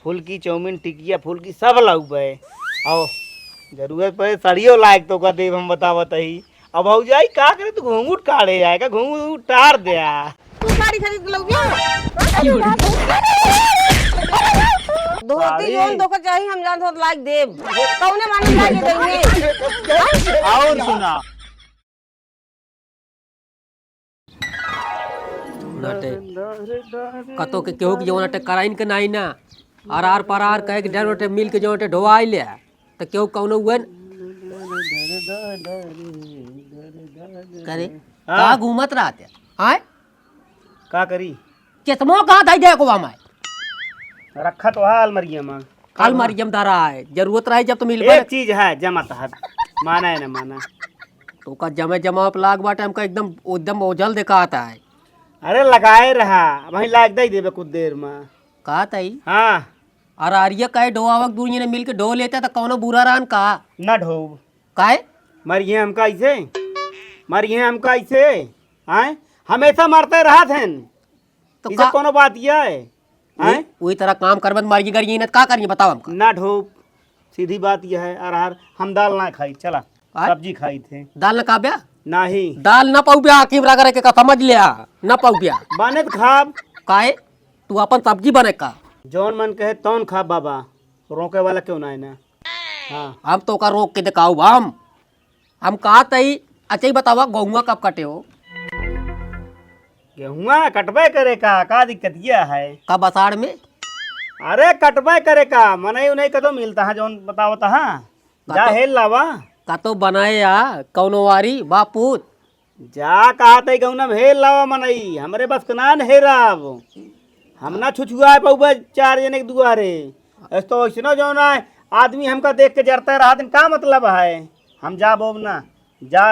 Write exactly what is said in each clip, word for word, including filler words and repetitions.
फुल्की, चाउमीन, टिकिया, फुल्की सब लाउबे। आओ, जरूरत पड़े सड़ियो लायक तोका देब हम, बतावत ही। अब भौजाई का करे, तू घूंघट काढ़े आए का, घूंघट उतार दे आ। तू साड़ी खरीद के लउबे? धोती साड़ी? जौन तोका चाही हम जान तोका लायक देब। कौने माने लायक देंगे? और सुना। नटे। कतो के केहू के जवन अटे कराइन के नाही ना। अरार परार कहे के डर ओटे मिल के जवन अटे ढोवाई ले। त केहू कौनो हुए न? करे? हाँ। का घूमत रहते? आय? का करी? चश्मो कहाँ धई दे को हमार? रखा तो है अलमारिया में। अलमारिया में धरा है, जरूरत रहे जब तो मिलबे एक न- चीज है, जमा तहत माना है ना माना। तो का जमे जमा पे लाग बाटे, हमका एकदम, एकदम ओझल देखाता है। अरे लगाए रहा, वहीं लाग दे देबे कुछ देर में। का तई? हाँ। अरारिया कहे ढोआवक दूर ने मिल के ढो लेते तो कौनो बुरा रहन का? ना ढोब। काहे? मरिहे हमका ऐसे, मरिहे हमका ऐसे, आय? हमेशा मरते रहत हैं। तो ई सब का? कौनो बात ये है? वही, आय? वही तरह काम करबे त मरिए गरिए, न त का करिए बताओ हमका? ना ढोब, सीधी बात ये है। अरहर हम दाल ना खाई, चला, आय? सब्जी खाई थे। दाल ना खाब्या? नाही। दाल ना पाउब्या, आखिम रगड़ के का समझ लिया, ना पाउब्या। बने त खाब। काहे? तू अपन सब्जी बने का? जौन मन कहे तौन खाब बाबा, रोके वाला क्यों ना है ना? हाँ। हम तोका रोक के देखाउब हम। हम कहा तई, अच्छा ही बतावा, गेहुआ कब कटे हो? गेहुआ कटबे करे का, का दिक्कत ये है? कब आषाढ़ में? अरे कटबे करे का, मनई उनई कतो मिलता है, जौन बतावत है। का जा तो, हेल लावा। का तो बनाए या, कौनो वारी, बापूत। जा कहा तई गौना में हेर लावा मनई, हमरे बस के ना न हेराब। हम ना छुछुआए पउबे चार जने के दुआरे। ऐस तो ऐसनो जौन है, आदमी हमका देख के जरते रहत, का मतलब है? हम जा बोब ना, जा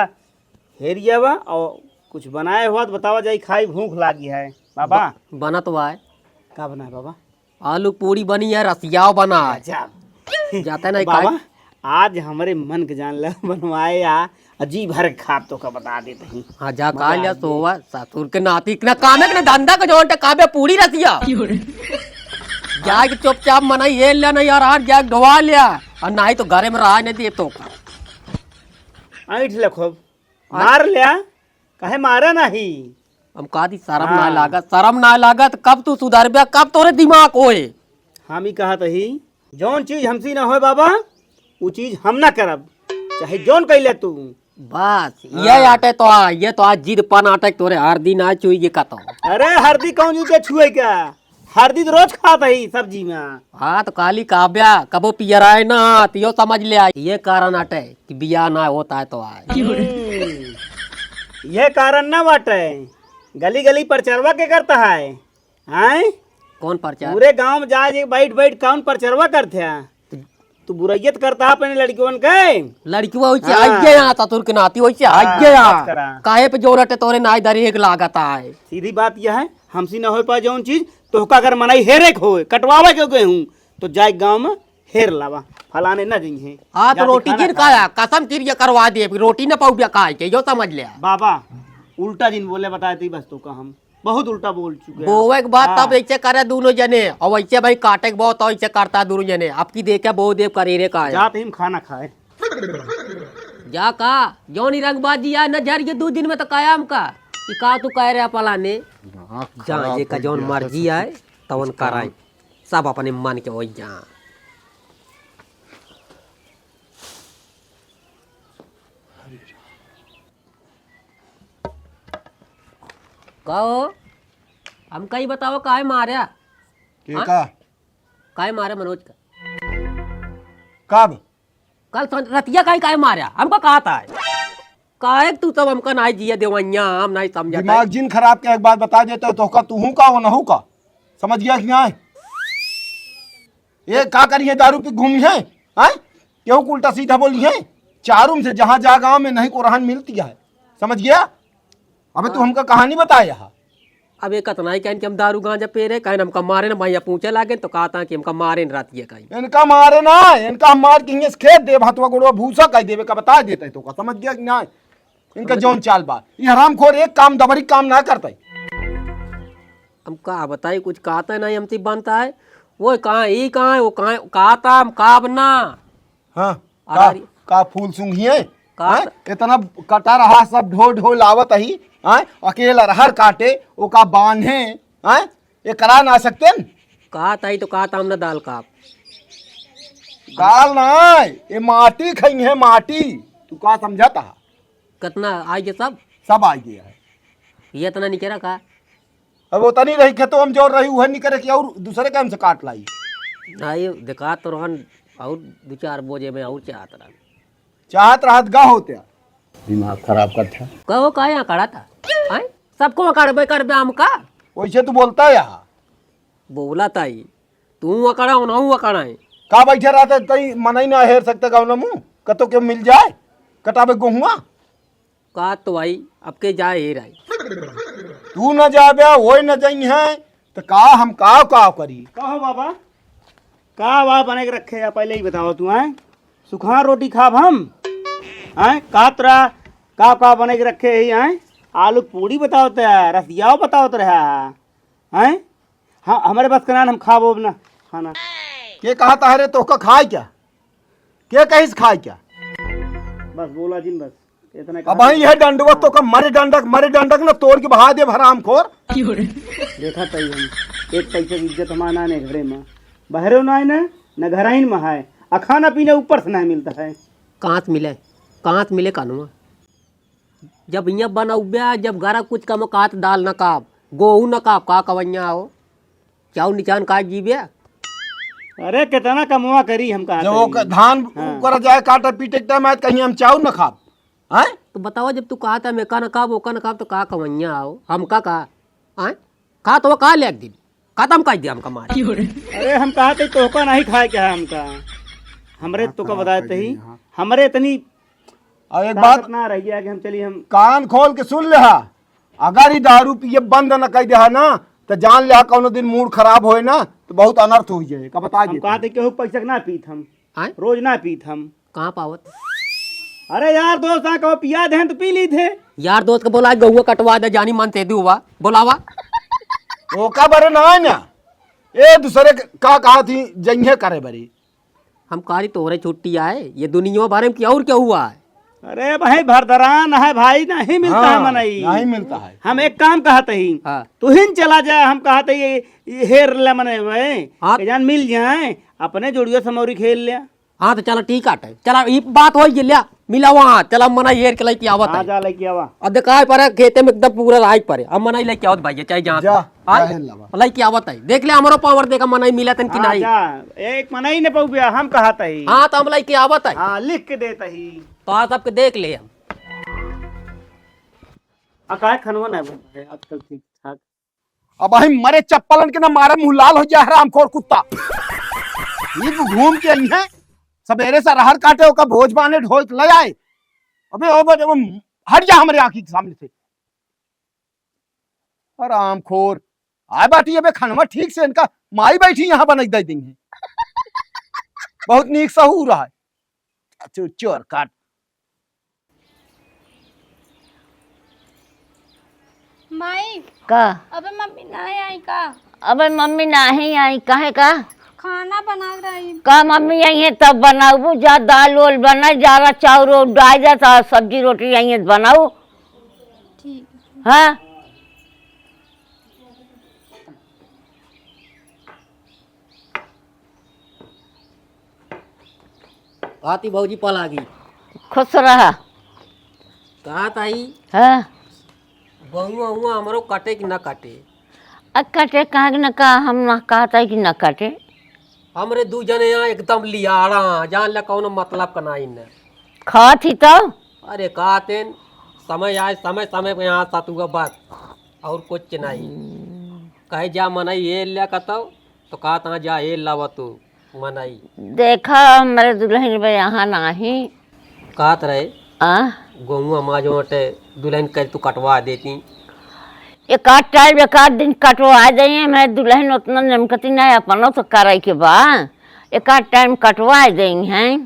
हेरियावा और कुछ बनाए हुआ तो बतावा जाई, खाई भूख लागी है। बाबा। ब-, बनत हुआ है। का बना है बाबा? आलू पूड़ी बनी है, रसियाव बना है। गजब। जाता नहीं बाबा, खाए। आज हमरे मन के जान ला बनवाए आ, जी भर के खाब तो का बता देते हैं। हाँ, जा मजा खा लिया आ गई। सोवा, ससुर के नाती, इतना काम है कि ना धंधा के जौन टे काबे पूड़ी रसिया। क्यों रे? जाए के चुपचाप मना ये लिया नहीं यार, आज जाए के ढोवा लिया, और नहीं तो घरे में रहा नहीं दे तो का। ऐंठ ले खूब। मार ल्या, काहे मारा नाही? हम कहा दी, शरम ना हाँ। लागत, शरम ना लागत, कब तू सुधरबे, कब तोरे दिमाग होए? हम ही कहत ही, जौन चीज हमसी ना होए बाबा, उ चीज हम ना करब, चाहे जौन कैले तू। बस, हाँ। ये आटे तो आ, ये तो आज जिद पन आटे तोरे हरदी ना छुई के कतो। अरे हरदी कौन चीज के छुए का? हरदी तो रोज खात ही सब्जी में। हाँ, तो काली काब्या, कबो पियराए ना, तो यो समझ ले, ये कारण आटे कि बियाह ना होता है तो आए। हम्म, ये कारण ना बाटे, गली गली प्रचारवा के करता है, हैं? कौन प्रचार? पूरे गांव में जाए जे बैठ बैठ कौन प्रचारवा करते हैं? तू बुरैयत करता है अपने लड़कियों के। लड़कियों वैसे हाँ। आइए यहाँ, ससुर के नाती वैसे हाँ, आइए यहाँ। मत करा। काहे पे जोर अटे तोरे नाई दरी एक लागत आए। सीधी बात यह है, हमसी न होए पाए जौन चीज, तोहका अगर मनई हेरे के होए, कटवावे के गए हूँ, तो जाए गाँव में हेर लावा, फलाने न जइहे। हाँ, तो जाति रोटी खाना जिन खाए। खाया, कसम किरिया करवा दे, रोटी न पाउब्या खाए के, यो समझ ले। बाबा, उल्टा जिन बोले, बताए दी बस तोका हम। बहुत उल्टा बोल चुके हैं। बोवे के बाद हाँ। तब ऐसे करे दोनों जने, और वैसे भाई काटे के बहुत ऐसे करता दोनों जने। अब की देखे बो देव करेरे का है। जात ही हम खाना खाए। जा का, जौन ही रंगबाजी आए न झर के दो दिन में तो कायम का। ई का तू कह रहे पलाने? दिमाग जा खराब ये का कर जौन दिया मर्जी सब आए, तवन कुछ कराए। काम। सब अपने मन के वही जा। का हो? हमका ई बताओ, काहे मार्या? के हाँ? का? काहे मार्या मनोज का? कब? कल सं-, रतिया काहे, काहे मार्या? हमका कहा था? काहे तू सब हमका नाई जिया देवैया, हम नाई समझा था। दिमाग जिन खराब के, एक बात बता देता तो का तू हूँ का, वो नहू का? समझ गया कि नाई? ये का करिए, दारू पी घूमी है, हैं? केहू के उल्टा सीधा बोली है? चारों में से जहाँ जा गाँव में नहीं को रहन मिलती है, समझ गया? अबे तू हाँ। हमका कहानी बताया है। अब ये कतना ही कहन कि हम दारू गांजा पी रहे, कहन हमका मारे ना, भैया पूछे लागे तो कहा था कि हमका मारे न रात ये कहीं। इनका मारे ना, इनका हम मार के हियां से खेत देब, हथवा गोड़वा भूसा कह देबे का बता देते तो का, समझ गया कि ना? इनका समझ जौन चाल बा, ये हरामखोर एक काम दबरी काम ना करता है। हम का बताई, कुछ कहता नहीं, हमसे बनता है। वो कहाँ, ई कहाँ है, वो कहाँ, का ताम, का बना? हाँ, अरे, का, अरे। का फूल सूंघिए? का हाँ? त- इतना कटा रहा, सब ढो ढो लावत ही, हाँ? अकेला रहर काटे, ओका बांधे, हाँ? ये करा ना सकते न? का ताई तो का ताम ना दाल का? दाल ना, ये माटी खई है, माटी। तू का समझता? कितना आई गया सब? सब आई गया है। ये इतना निकरा का? अब उतनी रही खेतों में जोर रही, उहे निकरे कि और दूसरे के हमसे काट लाई। नहीं, देखा तो रहन, और दो चार बोझे में और चाहत रहन। चाहत रहत गा होते। दिमाग खराब करता। कहो का यहाँ खड़ा था? आए? सबको अकड़बे करबे हमका? वैसे तू बोलता है यहाँ। बोला ताई, तू अकड़ा, उनहू अकड़ा है। का बैठे रहते तई मनई ना हेर सकते गाँव मुँह? कतो के मिल जाए, कटाबे गोहुआ? का तो भाई, अब के जाए हेर आई। तू न जाबे, ओए न जइहैं, त का हम काव काव करी? कहो बाबा, का वा बने के रखे है, पहले ही बताओ तू, हैं? सुखा रोटी खाब हम, हैं? का तोरा का का बने के रखे है, हैं? आलू पूड़ी बताओ त, रसियाओ बताओ त रहा, हैं? हाँ, हमरे बस के ना, हम खाबो ना खाना। के कहता है रे, तोहका खाए क्या? के कहिस खाए क्या? बस बोला जिन, बस इतना अब कहा। भाई, यह डंडवा तोका मरे डंडक, मरे डंडक ना तोड़ के बहा देब, हरामखोर। देखा तई हम, एक पैसा की इज्जत हमार ना ने घरे में, बहरे ना है ना, न घराइन में है, आ खाना पीना ऊपर से ना मिलता है। कहाँ से मिले, कहाँ से मिले कानून? जब इहाँ बनउब्या, जब गरा कुछ कम कात दाल न काब, गोहूँ न काब, का कवैया हो? चाउर निचान का जीबे? अरे, कितना कमवा करी हम कहा जब वो तई। क-, धान हाँ। ऊपर जाए काटे पीटे के टाइम आए, कहीं हम चाउर न खाब, हैं? तो बतावा, जब तू कहा था, "मैं का न खाब, वो का न खाब," तो का कवैया हो? हम का, का? हैं? खा तो वो का ले एक दिन? खत्म कर दिया हमका मार। अरे, हम कहा थे, तोहका नहीं खाए के है हमका। हमरे हाँ, तोका खराब बताए कर थे ही, दिए, हाँ। हमरे इतनी और एक ताकत बात ना रह गया कि हम चली हम कान खोल के सुन ले हा, अगर ई दारू पिए बंद न कर दे हा ना, तो जान ले हा, कौनो दिन मूड खराब होए ना, तो बहुत अनर्थ हो जाए। का बता हम देते कहा हैं। थे, केहू पैसा के ना पीत हम, आय? रोज ना पीत हम। कहाँ पावत? अरे यार दोस्त, आ कहो पिया दे तो पी ली थे। यार दोस्त के बोला, गहुआ कटवा दे, जानी मन से दुआ बोलावा। ओका बरे ना है ना, ए दूसरे के का कहा थी, जइहे करे बरी। हम कहा रही तोहरे छुट्टी आए, ये दुनिया भर में की और क्या हुआ है? अरे भाई, भरदरान है भाई, नहीं मिलता है हाँ, मनई। नहीं मिलता है। हम एक काम कहत ही, हाँ। तुहिन चला जाए, हम कहत ही, ये, ये हेर ले मने भाई, हाँ। के जान मिल जाए, अपने जोड़ियो समौरी खेल ले। हाँ, तो चला ठीक आटे, चला ये बात हो गई, ले मिला वहाँ, चला मनई हेर के लेके आवत हाँ, है। जा लेके आवा। अब देखा है पर खेते में एकदम पूरा राई परे, अब मनई लेके आवत भाई, चाहे जहाँ जा, से। हाँ? जा हेर लावा। लेके आवत है, देख ले हमारो पावर, देखा मनई मिलत है कि हाँ, नहीं। जा, एक मनई ने पउबिया, हम कहत ही। हाँ, तो हम लेके आवत है। हाँ, लिख के देत ही। तो आज सबके देख ले हम। आ, काहे खनवा ना बन रहे आजकल ठीक ठाक? अब हम मरे चप्पलन के ना मारा, मुँह लाल हो जाए, हरामखोर कुत्ता। ये घूम के आई है, सबेरे से रहर काटे, ओका भोज बाने ढोल के ले आए। अबे, ओ बे, ओ, हट जा हमरे आँखी के सामने से। हरामखोर। आए बाटी अबे खनवा ठीक से, इनका माई बैठी यहाँ बनई दे दी है। बहुत नीक सहूर है। चो-, चोर काट। माई, का? अबे मम्मी नाहीं आई का? अबे मम्मी नाहीं आई, काहे का? खाना बना रही। का मम्मी आई है तब बनाबू, जा दाल ओल बना, जा रहा चाउर ओल डाल जा, तो सब्जी रोटी आई है बनाऊ। ठीक। हाँ? आती भौजी पलागी। खुश रहा। कहा ताई? हाँ। बहुआ हुआ हमरो कटे कि ना कटे? आ कटे कहा कि ना कहा, हम ना कहता है कि ना कटे। हमरे दू जने यहाँ एकदम लियाड़ा, जान ले कौनो मतलब का नाई न। खात ही तो। अरे कहते न, समय आए, समय, समय पे यहाँ सतुआ बात, और कुछ नहीं। हम्म। कहे जा मनई ये ले कतौ, तो कहा तहाँ जा, ए लावा तू मनई। देखा, हमरे दुल्हन बे यहाँ नाही। कहत रहे, आ? गोहुआ माजो अटे दुल्हन कर तू कटवा देती। एक आध टाइम, एक आध दिन कटवा देंगे, मैं दुल्हन उतना निमकती नहीं, अपनो तो करे के बा। एक आध टाइम कटवा देंगे हैं।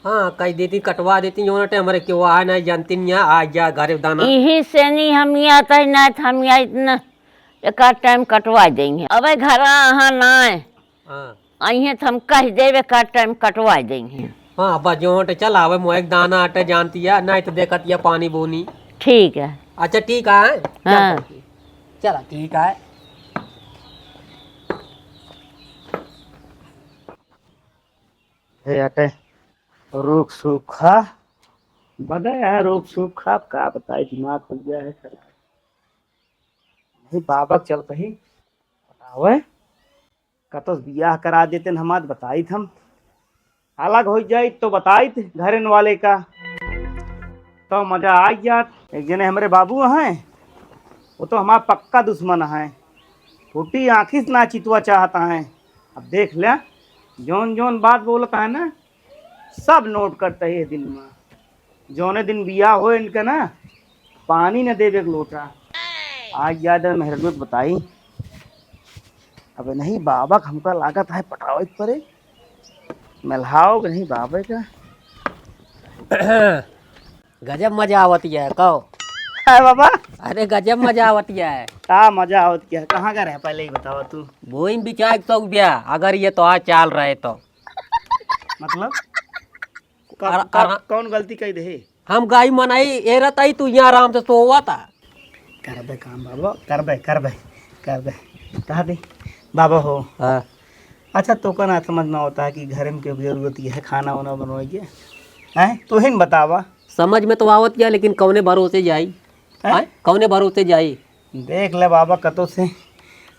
हाँ, कह देती, कटवा देती, जो अटे हमरे के वो आए नहीं जानती नहीं, आ जा घरे दाना। यही से नहीं हम यहाँ आता ही ना, हम यहाँ इतना एक आध टाइम कटवा देंगे। अबे घर अहाँ ना आए। हाँ। अइहें तो हम कहि देबे कर टाइम कटवाइ देइहें। हाँ, बस जोट चल आवे, मोए एक दाना आटे जानतिया, नाहीं तो देखतिया पानी बूनी। ठीक है। अच्छा, ठीक है। चल, हाँ। चल, चला, ठीक है। हे आटे, रूख सूखा, बड़ा है रूख सूखा, अब का बताई, दिमाग हो गया है खराब। नहीं, बाबा के चलते ही पटावे, कतौ से बियाह करा देते न, हमार बताइत हम, अलग होइ जाइत तो बताइत घरेन वाले का, तो मजा आ जात। एक जने हमरे बाबू हैं, वो तो हमार पक्का दुश्मन हैं, फूटी आँखी से ना चितवा चाहता है। अब देख ले, जौन जौन बात बोलता है ना, सब नोट करता है ये दिल में। जौने दिन बियाह हो इनका ना, पानी न देबे एक लोटा। आज याद है मेहरनू के बताई। अब नहीं बाबा के हमका लागत है पटावे के परे। मेलहाव के नहीं बाबा का। गजब मजा आवत है, कहो। है बाबा? अरे गजब मजा आवत है। का मजा आवत है? कहाँ का रहे पहले ही बतावा तू। बोइन बिचार के सौ रुपया, अगर ये तो आज चाल रहे तो। मतलब? क-, अर-, क-, अर-, कौन गलती कही दे? हम गाई मनाई, ए रहता ही तू यहाँ आराम से सोवा था। करबे काम बाबा, करबे, करबे, करबे। कहा दे, बाबा हो। हाँ। अच्छा, तो का ना समझ में होता है कि घर में क्यों जरूरत ये है, खाना वाना बनवाइए? हैं? तू ही न बतावा। समझ में तो आवत गया, लेकिन कौने भरोसे जाई? हैं? हैं? कौने भरोसे जाई? देख ले बाबा, कतो से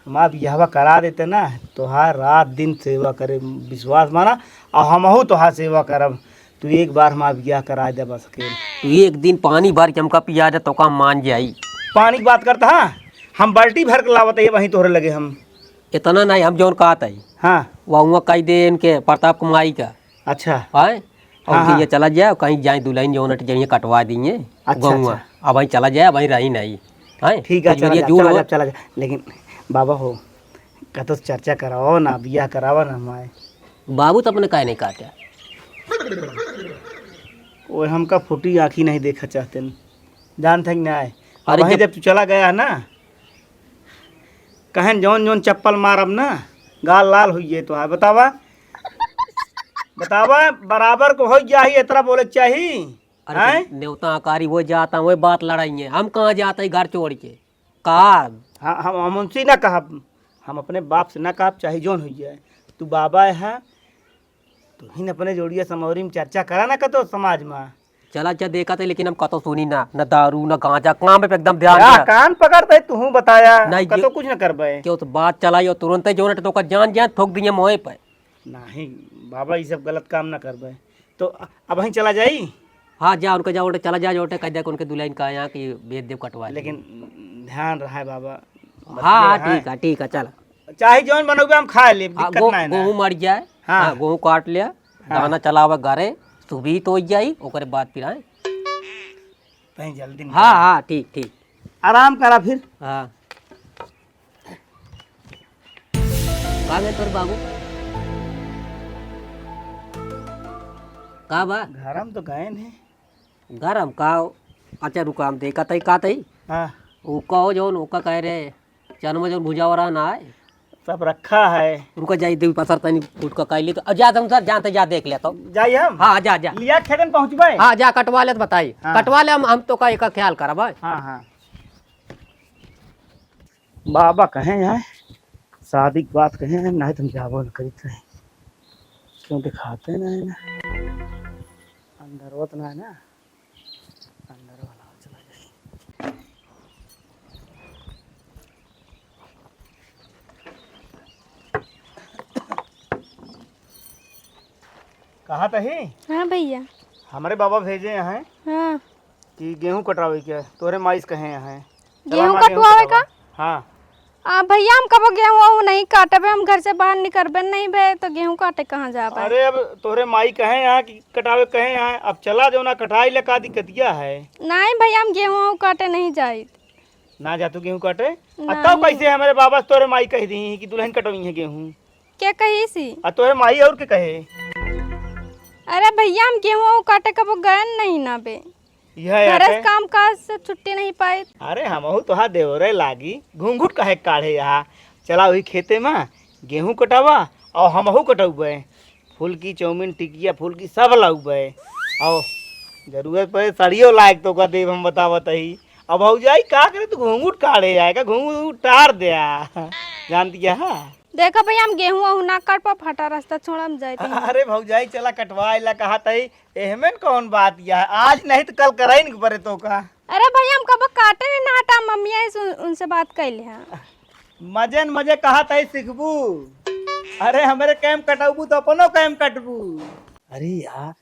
हमार बियाहवा करा देते ना, तोहार रात दिन सेवा करे, विश्वास माना, और हमहू तोहार सेवा करब। तू एक बार हमार बियाह करा दे बस के। तू एक दिन पानी भर के हमका पिया दे, तो का मान जाई। पानी की बात करता, हाँ, हम बाल्टी भर के लावत है वहीं तोहरे लगे हम। इतना नहीं, हम जौन कहत है, हाँ। वह हुआ कह दे इनके प्रताप कुमारी का। अच्छा। आए? और हाँ, उनके हाँ। ये चला जाए, कहीं जाए दुल्हन जो उनट जाइए कटवा दिए। अच्छा, गौवा। अच्छा। अब वहीं चला जाए, अब वहीं रही नहीं। आए? ठीक है, कुछ चला बढ़िया जा, दूर चला हो। जा, चला जा। लेकिन बाबा हो, कतो से चर्चा कराओ ना, बियाह करावा ना हमारे। बाबू तो अपने काहे नहीं काटे? वो हमका फूटी आँखी नहीं देखा चाहते न। जानते हैं कि नहीं? अब अरे वहीं जब जब तू चला गया ना, कहें जौन जौन चप्पल मारब ना, गाल लाल हुई है तो है। बतावा, बतावा, बराबर को हो जाही, इतना बोले के चाही। अरे हैं? तो नेवता आकारी वो जाता, वो बात लड़ाई है। हम कहाँ जाता है घर छोड़ के? का? हाँ, हम, हम उनसे ना कहब, हम अपने बाप से ना कहब, चाहे जौन हो जाए। तू बाबा है, तू ही न अपने जोड़िया समौरी में चर्चा करा ना कतो समाज में। चला जा देखा थे, लेकिन हम कतो सुनी ना, न दारू, न गांजा, काम पे एकदम ध्यान या दिया। कान पकड़ते तू बताया, नहीं, कतो जो कुछ न करबे। क्यों तो बात चलाई और तुरंत ही जो ना तो का जान जान ठोक दिए मोए पे। नहीं बाबा, ये सब गलत काम ना करबे। तो अ-, अब वहीं चला जाई। हाँ, जा उनका जा, उनका चला जा, जो कह दे उनके दुल्हन का यहाँ की भेज दे कटवा दे। लेकिन ध्यान रहे बाबा, हाँ, बतिया हाँ, रहे। ठीक है, ठीक है, चला। चाहे जौन बनौबे हम खा लेब, हाँ, दिक्कत गो-, ना है ना। गोहूँ मर जाए, हाँ। हाँ, गोहूँ काट लिया, हाँ। दाना चलावे घरे, सुबीत हो जाई, ओकरे बाद फिर आए। तहीं जल्दी निकल। हाँ, हाँ, ठीक, ठीक। आराम करा फिर। हाँ। का बे तोर बाबू? का बा? घर हम तो गए नहीं। घर हम का? अच्छा रुका, हम देखा तई का तई। हाँ। वो कहो जौन ओका कह रहे, चनमा जौन भुजावा रहा ना है। सब रखा है। रुका जाई देवी पसर तनी फुटका काई ले तो। अब जा तुम सर, जानते जा देख ले तो। जाई हम? हाँ, जा, जा। लिया खेतन पहुँचबे? हाँ, जा कटवा ले तो बताई। हाँ। कटवा ले, हम, हम तो का एक ख्याल करब, भाई। हाँ, हाँ। बाबा कहे हैं, शादी की बात कहे हैं, नहीं तुम जाबो न करी थे। क्यों दिखाते नहीं ना? अंदर होत ना है ना? अंदर वाला चला जाए। कहा तही? हाँ भैया। हमरे बाबा भेजे हैं। हाँ। कि गेहूं कटवावे के, तोरे माई से कहे हैं। चला गेहूं माँ, गेहूं कटवावे कटवा। का? हाँ। आ, भैया, हम कबो गेहूं वहूं नहीं काटबे, हम घर से बाहर निकरबे नहीं बे, तो गेहूं काटे कहाँ जाबे? अरे, अब तोहरे माई कहे यहाँ कि कटावे कहे यहाँ, अब चला जाओ ना, कटाई ले, का दिक्कतिया है? नहीं भैया, हम गेहूं वहूं काटे नहीं जाइत। ना जा तू गेहूं काटे? आ, नहीं। तब कैसे हमारे बाबा से तोहरे माई कह दी कि दुल्हन कटवई है गेहूं? के कही सी? आ, तोहरे माई और के कहे? अरे भैया, हम गेहूं वहूं काटे कबो गए नहीं ना बे। यह घरे आटे। से काम काज से छुट्टी नहीं पाई। अरे हमहू तोहार देवरे लागी, घूंघट काहे काढ़े यहाँ? चला वही खेते में गेहूं कटावा और हमहू कटउबे, फुलकी, चाउमीन, टिकिया, फुलकी सब लाउबे। और जरूरत पड़े सड़ियो लायक तोका देब हम, बतावत ही। अब भौजाई का करे, तू घूंघट काढ़े आए का, घूंघट टार दे आ। जानती है, हाँ? देखा भैया, हम गेहूं वहूं ना काट पा, फटा रास्ता छोड़ा, हम जाए थे। अरे भौजाई, चला कटवाए ला कहा तई, एहमें कौन बात यह है? आज नहीं तो कल कराइन के परे तोका। अरे भैया, हम कब काटे नहीं ना हटा, मम्मी आई से उन-, उनसे बात कर ले हाँ। मजे न मजे कहा तई सीखबू। अरे हमरे कैम कटबू तो अपनो कैम कटबू। अरे यार,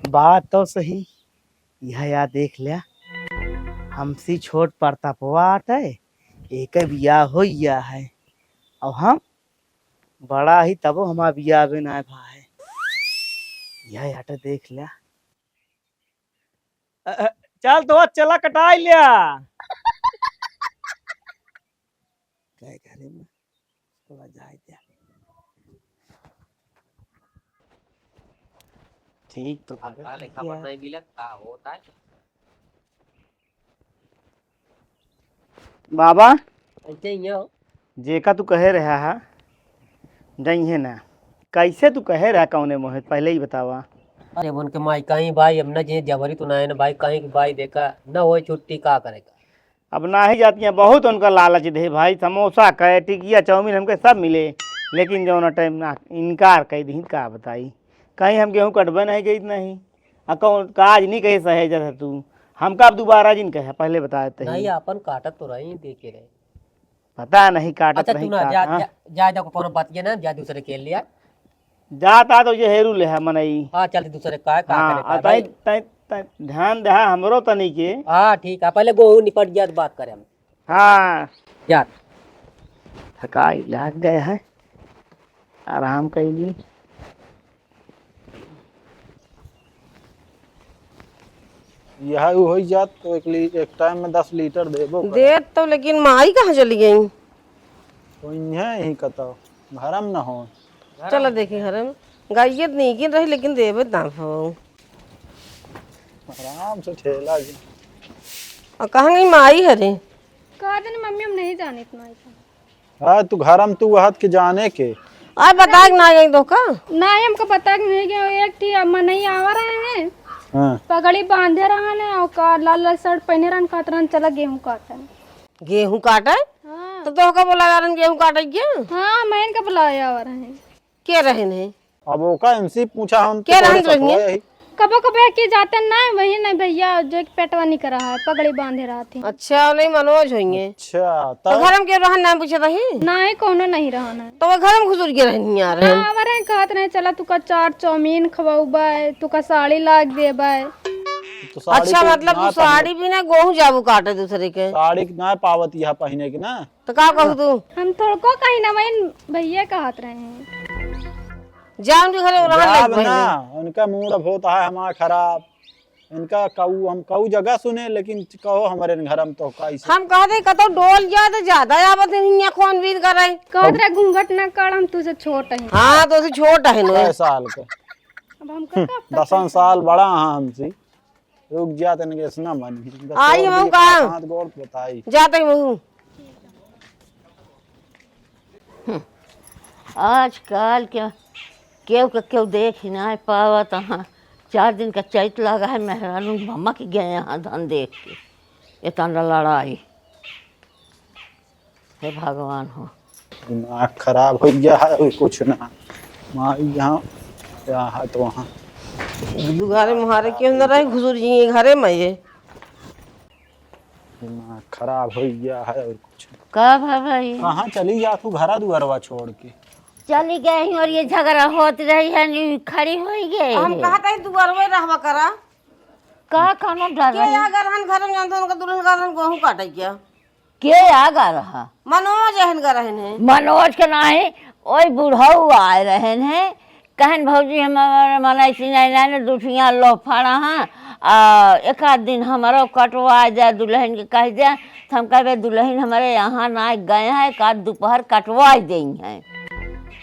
बात तो सही। यह या देख ल्या, हमसी छोट परतपवा आटे, एक बियाह हो गया है। और हम बड़ा ही तबो हमार बियाह भी ना भा है। यह आटे देख ल्या। अ, अ, चल तो चला कटाई ल्या। काय करे में? चला जाए दे। ठीक तो भगत का लेखा किया। पढ़ना ही मिलत, का होता है? बाबा, ऐसे ही हो। जेका तू कहे रहा हा, जइहे ना। कैसे तू कहे रहा कौने मोहित, पहले ही बतावा। अरे उनके माई कहीं भाई, हम ना जे जबरी तो ना है ना भाई, कहीं की भाई देखा, ना होए छुट्टी का करेगा। अब ना ही जाती हैं, बहुत उनका लालच दे भाई, समोसा कहे, टिकिया, चाउमीन हमके सब मिले, लेकिन जौन टाइम ना इनकार कह दी, का बताई, कहीं हम गेहूँ कटबे नहीं गई नहीं, आ कौन काज नहीं कहे सहेजत है तू, हमका अब दोबारा जिन कहे, पहले बता देते ही। नहीं, अपन काटत तो रही, देखे रहे। पता नहीं काटत अच्छा, तू नहीं ना, काट, जा, हाँ। जा, जा, जा, कोनो बात ये ना, जा दूसरे के लिया। जाता तो ये हेरू ले है मनई। हाँ, चल दूसरे का, का हाँ, करे का आ, भाई? तई, तई, तई ध्यान दे, हाँ, हमरो तनी के। हाँ, ठीक है, पहले गोहू निपट गया तो बात करें हम। हाँ। जा। थकाई लाग गए है, आराम कैली। यह उ होई जात तो एक ली-, एक टाइम में दस लीटर देबो करे। देत तो, लेकिन माई कहाँ चली गई? तो इन्हें ही कतो, घरम न हो। चलो देखी घरम, गाइए तो नहीं गिन रही, लेकिन देवे दाम हो। आराम से ठेला जी। और कहाँ गई माई हरे? कहा देने मम्मी, हम नहीं जाने इतना इतना। हाँ, तू घरम तू वहत के जाने के। आज बता के ना गई तो का? ना, हमको बता के नहीं गए। एक ठी मनई आवा रहे हैं, हाँ। पगड़ी बांधे रहन है और का लाल लाल शर्ट पहने रहन, कहत रहन, "चला गेहूं काटन।" गेहूं काटे? हाँ। तो तोहका बोला जा रहन गेहूं काटे के? हाँ, मैं इनका बुलाया आवा रहे हैं। के रहन है? अब ओका इनसे पूछा हम के तो रहन पहले रहन है? सतोए ही। कबो कबो के जाते ना, वही नहीं भैया, जो एक पेटवा निकरा है, पगड़ी बांधे रहते हैं। अच्छा, नहीं मनोज होइए। अच्छा, तो तब घर में के रहन ना पूछे रही? नहीं, कोनो नहीं रहन है। तो वो घर में घुसुर के रहनी आ रहे ना, हैं। आवा रहे कहत रहे, "चला तू का चाट चाउमीन खवाउबा है, तू का साड़ी लाग देबा है।" तो साड़ी अच्छा, तो मतलब ना तू साड़ी पहने। बिना गोहूं जाबू काटे दूसरे के? साड़ी ना पावत यह पहने के ना। तो का कहू तू? हम थोड़को कहीं ना, वही भैया कहत रहे हैं। जान के घरे रहन जाब लायक भइल ना, नहीं। उनका मूड अब होता है हमारा खराब। इनका कऊ, हम कऊ जगह सुने, लेकिन कहो हमारे घर में तो का ऐसे। हम कहते कतो डोल जाए तो ज्यादा आवत है हियां कौन बीन करे। कहत रहे घूंघट ना काढ़, हम तुझसे छोट हैं। हाँ, तो से छोट है ना। कै साल के? अब हम का, का पता दसन है? साल बड़ा है हमसे। रुक जा, तनिक ऐसना मन ही। आई हम का? हाथ गोड़ बताई। जाते ही वहू। हम्म। आजकल के केहू के केहू देख ही नाहीं पावत। हाँ, चार दिन का चैत लगा है, मेहरारू भमक गए हैं धन देख के। इतना लड़ाई। हे भगवान हो। दिमाग खराब हो गया है, और कुछ ना। माई यहाँ, यहाँ है तो वहाँ। दुआरे मुहारे क्यों न रहे, घुसुर जी घरे में ये। दिमाग खराब हो गया है और कुछ ना। का भा भाई? कहाँ चली जा तू घरा दुआरवा छोड़ के? चली गई और ये झगड़ा होत रही है, नी खड़ी हो गई। हम कहा तई दुआरवे रहवा करा। का खाना डर के रही? आ गरहन घर में जानते उनका दुल्हन गरहन गोहूं काटे क्या? के आ गा रहा? मनोज एहन गा रहन है। मनोज के नाही, ओई बुढ़ऊ आए रहन है, कहन, "भौजी, हमारे मन ऐसी नहीं, नहीं, नहीं, दुठिया लो फड़ा हाँ, आ, एक आध दिन हमारो कटवा दे, दुल्हन के कह दे।" तो हम कहबे, "दुल्हन हमारे यहाँ ना गए हैं, एक आध दोपहर कटवा दें हैं।"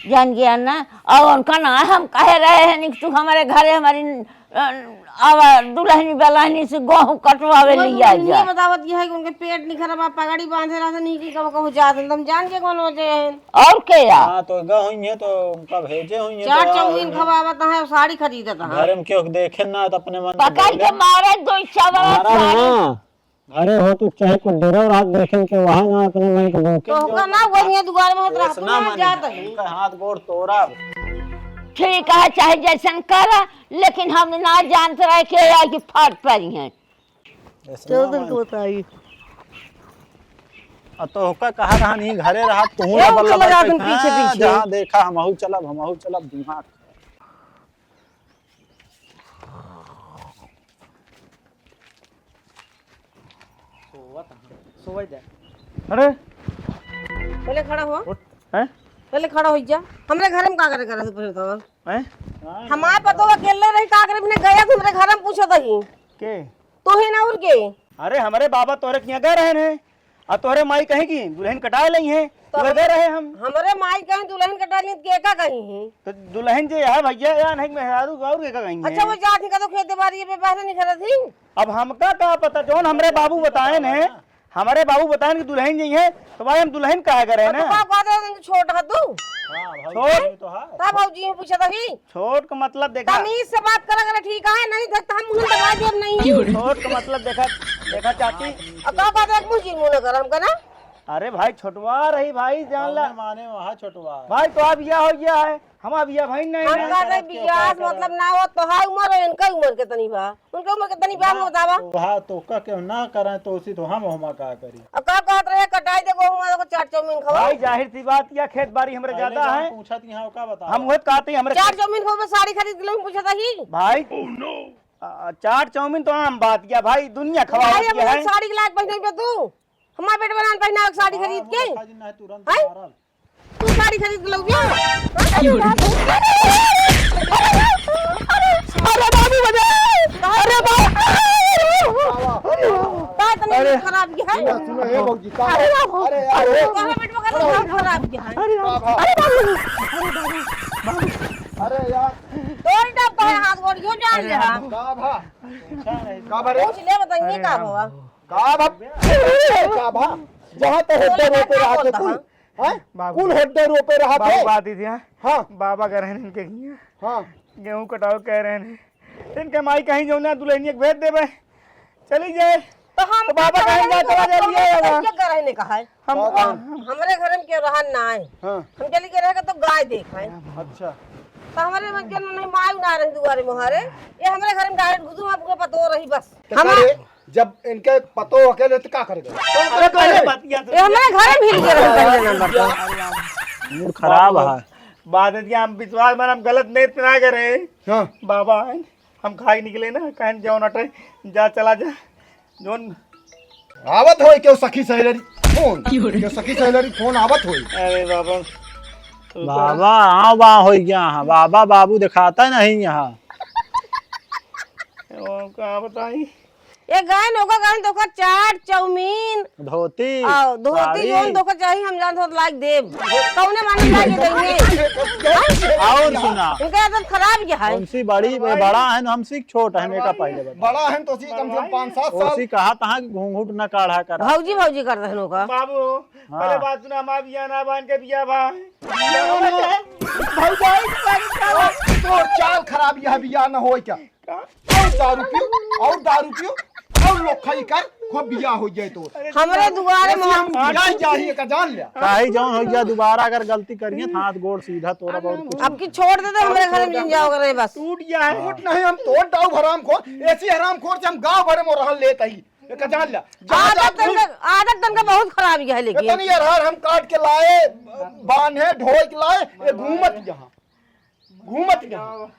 जान गया ना? और उनका ना हम कहे रहे हैं कि तू हमारे घरे हमारी, अ, आवा दुल्हनी बलहनी से गेहूं कटवावे वो लिया दुल्हनिया जा। बतावत यह है कि उनके पेट नहीं खराब, आप पगड़ी बांधे रहते नहीं कि कब कहूँ जात हैं, तुम जान के कौन वजह है? और के या? हाँ, तो गए हुई हैं तो उनका भेजे हुई हैं चाट तो चौमिन खवावत है, साड़ी खरीदत है। घर में क्यों देखे ना तो अपने मन से पकड़ के बोले। मारे दो चावल मारा साड़ी। ना। अरे हो, तू चाहे कुछ डरो रात देखें के वहाँ ना अपने मन के भूखे तो होगा ना, वही दुआर में रहत ऐसना ना मन जात है। है। उनका हाथ गोड़ तोड़ा। ठीक है, चाहे जैसन कर, लेकिन हम ना जानत रहे के आई कि फाट पड़ी हैं। ऐसना चलो मन तुमको बताइए। आ तो होका कहा रहा नहीं, घरे रहा, तू ये ना उनका बल्ला लगा बैठे। तुम पीछे हाँ, पीछे। जहाँ देखा हमहू चलब, हमहू चलब, दिमाग। सोवत हन। सोवै दे। अरे। पहले खड़ा हो। उठ। हैं? पहले खड़ा हो जा। हमरे घर में का करे, करे से पूछत हवा? हैं? हमार पतो अकेले रही, का करे बिना गया से हमरे घर में पूछत ही। के? तू ही ना और के? अरे हमरे बाबा तोहरे किहाँ गए रहे हैं। आ तोहरे माई कहीं की दुल्हन कटाए लई है, तो तोहरे हम, दे रहे हम। हमरे माई कहीं दुल्हन कटाए लई, के का कहीं है? तो दुल्हन जे है भैया, या नहीं मेहरारू और के का कहीं है? अच्छा, वो जात ही का तो खेत बारी पे पैसा नहीं खरत ही। अब हमका का पता, जौन हमरे बाबू बताए ने, हमरे बाबू बताए कि दुल्हन जे है, तो भाई हम दुल्हन काहे करे अब ना? का कहत रहे, छोट है तू? हाँ, भौजी छोट। तो है। तब भौजी पूछत ही। छोट का मतलब देखा। तमीज से बात करा करे, ठीक है, नहीं देख तो हम मुंह दबा देब नहीं। छोट का मतलब देखा, देखा चाची। अब का कहत है, मुंह जी मुंह न कर हमका ना। अरे भाई, छोटवा रही भाई, जान ला। कौने माने वहाँ छोटवा। भाई, तो अब यह हो गया है, हम अब यह भाई नहीं हम ना। कहते बियाह मतलब ना हो, तोहार उम्र और इनका उम्र कितनी बा? उनका उम्र कितनी बा, हम बतावा। वहाँ तो का क्यों ना करें, तो उसी तो हम, हम का करी। अब का कहत रहे, कटाई दे, गोहूँ मारो को चाट चौमिन खावा। भाई, जाहिर सी बात, या खेत बारी हमरे पहले ज्यादा जान है। पूछत यहाँ का बता। हम वह कहते हैं, हमरे चाट चौमिन खावा, साड़ी खरीद के लोग पूछत ही। भाई, आ, चाट चाउमीन तो आम बात या भाई, दुनिया खवावत भाई, के हमरे है। साड़ी के लायक पहने पे तू, हमार बेटवा ना पहनावे साड़ी खरीद के। हाँ, वो खरीद ना है, तुरंत हैं? मारब। तू साड़ी खरीद के लउबे? अरे बाबू, बजा! अरे बाबू! का इतनी अरे। खराब ये है? सुनो, सुनो, हे भौजी, का अरे बाबू! अरे यार, अरे, हे। कहाँ बेटवा का खराब ये है? अरे बाबू! अरे बाबू! अरे यार। तोड़ दब तो है हाथ गोड़, यो जान ले हा। का भा? का भा रे? पूछ ले, बताइए का भवा? का भा? का भा? जहाँ तो हेड्डे रोपे रहा थे कुल, हैं? बाबू। कुल हेड्डे रोपे रहा बाबू थे। बात ही थी, हाँ? हाँ। बाबा कह रहे हैं इनके किहाँ। हाँ। गेहूं कटाओ कह रहे हैं। इनके माई कहीं जौना दुल्हनिया के भेज देबे। चली जाए। तो हम तो बाबा का कहेंगे, घर में चला तो जाइए, हम बाबा। कैसे घर रहने का है? हम, बाबा। हम, हमरे घर में क्यों रहन ना आए? हाँ। हम चली के रह के तो गाय देख आए। अच्छा। तो हमरे मन के नहीं माई ना रही दुआरे मोहारे। ये हमरे घर में direct घुसू, आपको पतो रही बस। तो हम करे, जब इनके पतो अकेले तो का करेगा? अरे, अरे, बात किया ये हमरे घर में हिल के रह पहले नंबर पर। मूड खराब है। बात है कि हम विश्वास मन हम गलत नेत ना करे। हाँ। बाबा है। हम खाई निकले ना, कहन जौन अटे, जा चला जा। जौन आवत होई केहू सखी सहेलरी फोन, क्यों रे? केहू सखी सहेलरी फोन आवत होई। अरे बाबा, तू तो बाबा, आव बाव होई गया है। बाबा, बाबू देखाता नहीं यहाँ। वो का बताई? ये गहन होगा, गहन तो का चाट, चाउमीन, धोती, आओ, धोती साड़ी। जौन तोका चाही, हम जान थोड़ा लाग देब। कौने माने लाग देंगे? और सुना। इनका आदत खराब क्या है? उनसे बड़ी, बड़ा है ना, हमसे छोट है, मेका पहले बता। बड़ा है तो सी कम से कम पाँच सात साल। उसी कहा तहाँ कि घूंघट न काढ़ा करा। भौजी, भौजी कर रहनो का। बाबू, हाँ। पहले बात सुना, हमार बिया ना बा, इनके बिया बा। भौजाई, तोर चाल खराब, यह बिया न होय क्या? का? और दारू पियो, और दारू पियो, और लोग खाई कर, खूब बिया हो जाए तो। हमरे दुआरे में हम बिया जाही का जान लिया। काहे जौन हो गया, दोबारा अगर गलती करिए, तो हाथ गोड़ सीधा तोरा बहुत कुछ। अब की छोड़ दे दे, हमरे घर में जिन जाओ करे बस। टूट गया है। टूट नहीं, हम तोड़ डाऊ हराम खोर, ऐसी हराम खोर से हम गाँव भरे में रहन लेत ही। एक जान लिया। जहाँ आदत जात तनका, आदत तनका बहुत खराब है लेकिन। इतनी यार हम काट के लाए, बांधे, ढोई के लाए, ये घूमत यहाँ। घूमत यहाँ।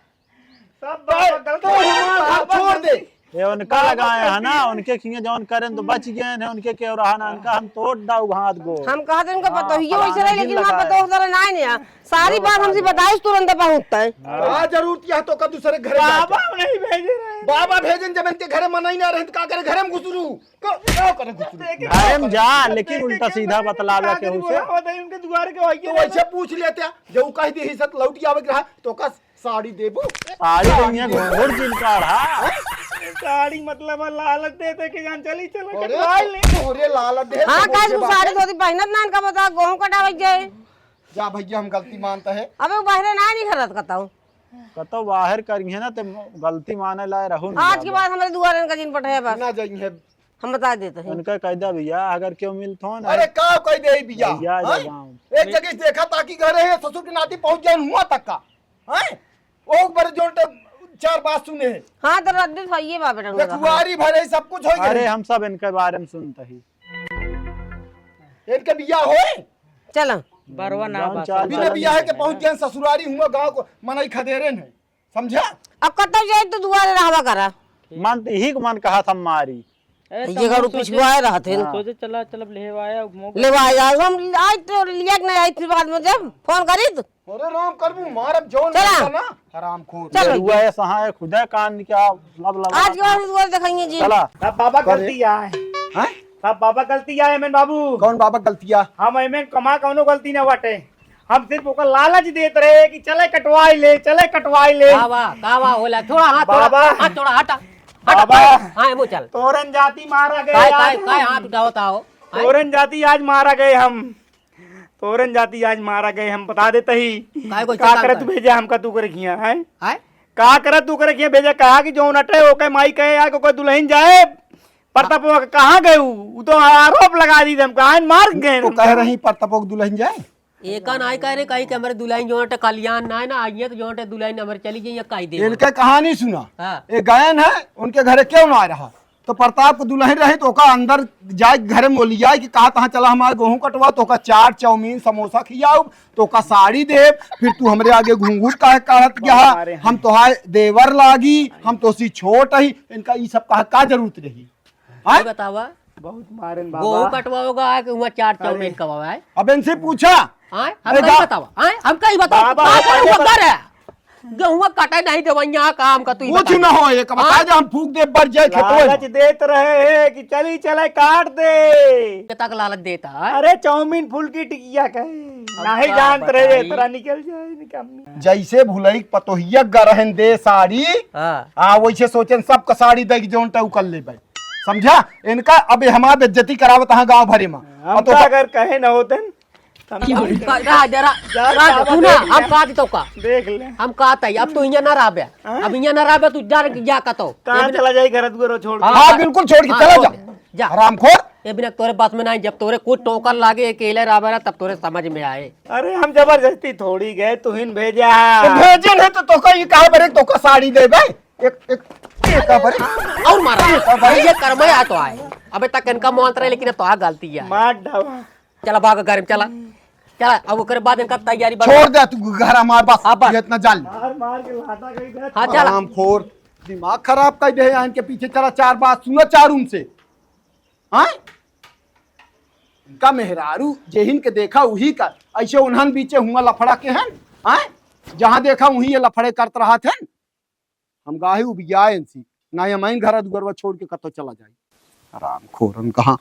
सब तो बाबा गलत तो है। हमारा हाथ छोड़ दे। ये उनका लगाए है ना, उनके खिए जौन करें तो बच गए हैं, उनके के रहा ना, उनका हम तोड़ दाऊ हाथ गो। हम कहत इनका हाँ, पतोहियो फलाने वैसे रहे, दिन लेकिन वहाँ लगाए। पतोह तरह ना नहीं है। सारी बात हमसे बताइस तुरंत पहुँचता है। हाँ। का जरूरत यह तो का दूसरे घरे जाए बाबा के? नहीं भेजे रहे। बाबा भेजन जब इनके घरे मनई ना रहे तो का करे घरे में घुसरू? का, का करे घुसरू? घरे में जा, लेकिन उल्टा सीधा बतलावे के उसे। उनके दुआरे के तो वैसे पूछ लेते हैं, जो कह दी ही सत लौट आवे के रहा, तो का साड़ी देबू? साड़ी तो इहाँ घोर जिनकार हा। साड़ी मतलब है लालच देते कि जान चली, चलो अरे, कटवाई ले। तोरे लालच दे, हाँ, तो काहे बोल तू के साड़ी बात है। धोती पहनत ना, इनका बता, गेहूं कटावे जाए। जा भैया, हम गलती मानता है। अबे वो बाहरे ना निकलत कतौ। कतौ बाहर करिहे ना, ते गलती माने लाए रहू ना आज के बाबा। बाद हमरे दुआरे इनका जिन पठे बस। ना जाइए। हम बता देते हैं। उनका कह दे भैया, अगर क्यों मिलत हो ना। अरे का कह दे भैया? भैया, हाँ? जगाऊं। एक जगह से देखा ताकि घर है, ससुर के नाती पहुंच जाए हुआ तक का। हैं? ओ बड़े जोर ते चार बात सुने है। हाँ, तो रद्द होइए बाबे रंग रहा। रखवारी भरे सब कुछ हो गए। अरे, हम सब इनके बारे में सुनते ही। इनके बियाह होए? चला। बरवा ना जौन बात चाल बिना चलन बियाह है। के पहुंच गए ससुरारी हुआ, गांव को मनई खदेरे है। समझा? अब कतौ जाए तो दुआरे रहवा करा। मन तो यही को मन कहा था मारी। ए, ये समूह घरू सोचे, पिछुआए रहत है। हाँ। सोचे चला, चलब लेवाया, मौका लेवाया, हम आज तो लिया के नहीं आई, फिर बाद में जब फोन करी तो। अरे राम करबू, मारब जौन चला। बोलता ना, हरामखोर। चल। हुआ है सहाय खुदा कान क्या लब लब आज के बाद दुआरे देखेंगे जी। चला। सब बाबा करे। गलती आए। हैं? सब बाबा गलती आए, एमएन बाबू। कौन बाबा गलती आ? हम एमएन कमा कौनो गलती ना बाटे। हम सिर्फ ओकर लालच देत रहे कि चले कटवाई ले, चले कटवाई ले। का बा, का बा होला? छोड़ा हाथ, छोड़ा, बाबा। हाथ छोड़ा, हटा, हटा, बाबा। हाँ, एमो चल। तोरन जाति मारा गए काय, आज काय, काय हम। हाथ उठावत आओ? हाँ? तोरन जाति आज मारा गए हम। तोरन जाति आज मारा गए हम, बता देते ही। काय को का चिंता करत कर? भेजा हमका तू करे खिया, हैं? हैं? का करत तू करे खिया भेजा, कहा कि जौन अटे ओके माई कहे, आके कोई दुल्हन जाए। परतापवा के कहाँ गए उ? उ तो आरोप लगा दी हमका, आइन मार गए तो हमका। कह रही परतापवा के दुल्हन जाए? एका नाई कह रहे कहीं कि हमरे दुल्हन जौन अटे कल्याण ना है ना, आइए तो जौन अटे दुल्हन हमरे चली जाइए, कह दे। इनका कहानी सुना। हाँ। एक गायन है, उनके घरे क्यों ना आ रहा? तो परताप के दुल्हन रहे तो ओका अंदर जाए के घरे में बोली जाए कि कहा तहाँ चला हमार गेहूं कटवा, तो ओका चाट, चाउमीन, समोसा खियाऊ, तो ओका साड़ी देब, फिर तू हमरे आगे घूंघट काहे काढ़त गया? हमारे हम तोहार देवर लागी, हम तोसी छोट ही, इनका ई सब कहा का जरूरत रही? ये आय? बतावा, बहुत मारेन बाबा। गेहूं कटवाओगा आय कि हुआ चाट चाउमीन अरे। खवावा है? अब इनसे पूछा। आय? हम अरे कहीं बा- बतावा, आय? हम कहीं बतावा, बाबा, बाबा, बाबा, बाबा। गेहुआ कटे नहीं देवैया काम का तू ही कुछ बता। न हो, एक बता हाँ? दे, हम फूंक दे, बर जाए खेतवा में। लालच देत रहे हैं कि चली चले काट दे। के तक लालच देता है? अरे चाउमीन फुल्की टिकिया कहे। अब नहीं का जानत रहे, बताई? इतना निकल जाए, निकल। जैसे भुलई पतोहिया गरहन दे साड़ी, हाँ। आ वैसे सोचन सबका साड़ी दे के जौन टौकल लेबै। समझा? इनका अब हमार बेइज्जती करावत हाँ गाँव भरे में। हम अब तो अगर कहे न होतन, हम का, रहा दे, रहा, जा, रहा दे, बाबा, तू ना, देख हम लिया। कहा दी तो का? देख ले। हम कहा तई, अब तू इहाँ ना रहबे। हाँ? अब इहाँ ना रहबे, तू जा, जा कतो। कहाँ ये बिना चला जाई घर दुआर छोड़ के? हाँ, हाँ, बिल्कुल छोड़ के हाँ, चला छोड़ जा। दे, जा। हरामखोर। ये बिना तोरे बस में नहीं, जब तोरे कुछ टोकन लागे, अकेले रहबे ना, तब तोरे समझ में आए। अरे हम जबरदस्ती थोड़ी गए, तू ही न भेजा। तो भेजे नहीं तो तोका ये कहा बरे, तोका साड़ी देबे? एक, एक, एक कहा बरे? और मारा। एक कहा बरे? ये कर्म है, आ तो आए। अबे तक इनका मौत रहे, लेकिन अब तो आ गलती है। मार डावा। चला भाग घर में, चला। चला, अब ओकरे बाद इनका तैयारी बना। छोड़ दे तू घर हमार बस, अब बस। ये इतना जान ले। मार, मार के लाता कहीं दे। हाँ, चला। हरामखोर, दिमाग खराब कर दे, इनके पीछे चला, चार बात सुनो, चार उनसे। हाँ? इनका मेहरारू जेहिन के देखा उही का, ऐसे उन्हन बीचे हुआ लफड़ा के हैं, हाँ? जहाँ देखा उही ये लफड़े करत रहत हैं। हम गाही उबियाए इनसी, ना हम इन घर दुआरवा छोड़ के कतो चला जाई। हरामखोरन कहाँ।